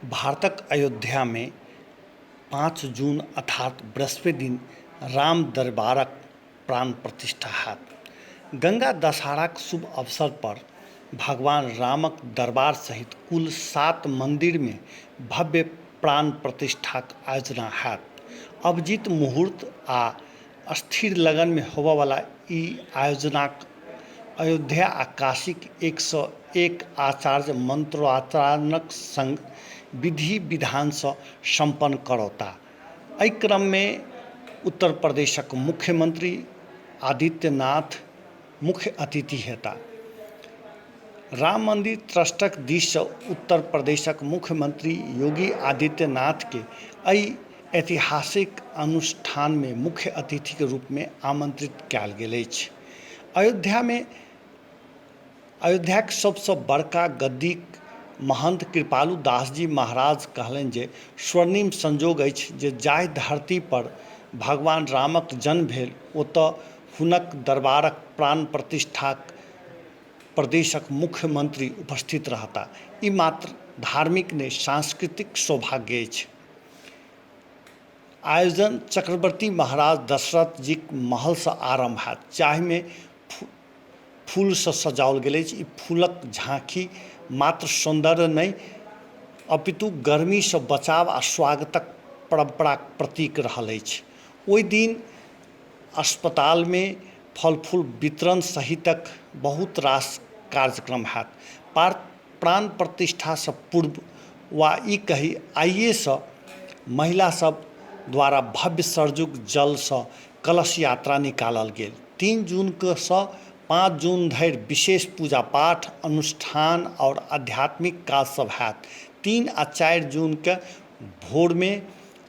भारतक अयोध्यामे 5 जून अर्थात बृहस्पति दिन राम दरबारक प्राण प्रतिष्ठा हैत। गंगा दशहराक शुभ अवसर पर भगवान रामक दरबार सहित कुल 7 मंदिरमे भव्य प्राण प्रतिष्ठाक आयोजना हैत। अभिजीत मुहूर्त आ स्थिर लगनमे होबयवला ई आयोजनाक अयोध्या आ काशीक 101 आचार्य मंत्रोच्चारणक संग विधि विधानसँ सम्पन्न करौताह। एहि क्रममे उत्तर प्रदेशक मुख्यमंत्री आदित्यनाथ मुख्य अतिथि हेताह। राम मंदिर ट्रस्टक दिससँ उत्तर प्रदेशक मुख्यमंत्री योगी आदित्यनाथकेँ एहि ऐतिहासिक अनुष्ठानमे मुख्य अतिथिक रूपमे आमंत्रित कयल गेल अछि। अयोध्यामे अयोध्याक सभसँ बड़का गद्दीक महन्थ कृपालु दासजी महाराज कहलनि जे स्वर्णिम संयोग अछि जे जाहि धरती पर भगवान रामक जन्म भेल ओतय हुनक दरबारक प्राण प्रतिष्ठाक प्रदेशक मुख्यमंत्री उपस्थित रहताह। ई मात्र धार्मिक नहि सांस्कृतिक सौभाग्य अछि। आयोजन चक्रवर्ती महाराज दशरथ जीक महलसँ आरम्भ होयत, जाहिमे फूलसँ सजाओल गेल अछि। ई फूलक झाँकी मात्र सौन्दर्य नहि अपितु गर्मीसँ बचाव आ स्वागतक परम्पराक प्रतीक रहल अछि। ओहि दिन अस्पतालमे फल फूल वितरण सहितक बहुत रास कार्यक्रम होयत। प्राण प्रतिष्ठासँ पूर्व वा ई कही आइएसँ महिला सब द्वारा भव्य सरजुग जलसँ कलश यात्रा निकालल गेल। 3 जूनसँ 5 जून धरि विशेष पूजा पाठ, अनुष्ठान आओर आध्यात्मिक काज सब होयत। 3 आ 4 जूनके भोरमे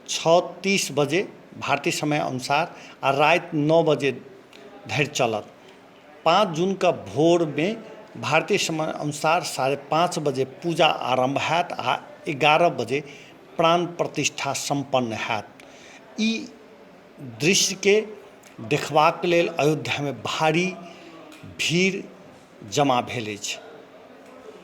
6:30 बजे भारतीय समय अनुसार आ राति 9 बजे धरि चलत। 5 जूनके भोरमे भारतीय समय अनुसार 5:30 बजे पूजा आरम्भ होयत आ 11 बजे प्राण प्रतिष्ठा सम्पन्न होयत। ई दृश्यके देखबाक लेल अयोध्यामे भारी भीड़ जमा भेल अछि।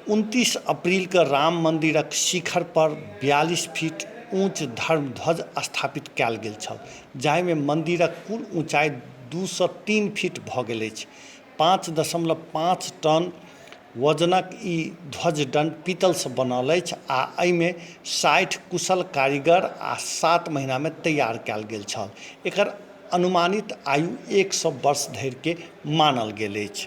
29 अप्रैलके राम मन्दिरक शिखर पर 42 फीट ऊँच धर्मध्वज स्थापित कयल गेल छल, जाहिमे मन्दिरक कुल ऊँचाइ 203 फीट भऽ गेल अछि। 5.5 टन वजनक ई ध्वजदण्ड पीतलसँ बनल अछि आ एहिमे 60 कुशल कारीगर आ 7 महीनामे तैयार कयल गेल छल। एकर अनुमानित आयु 100 वर्ष धरिके मानल गेल अछि।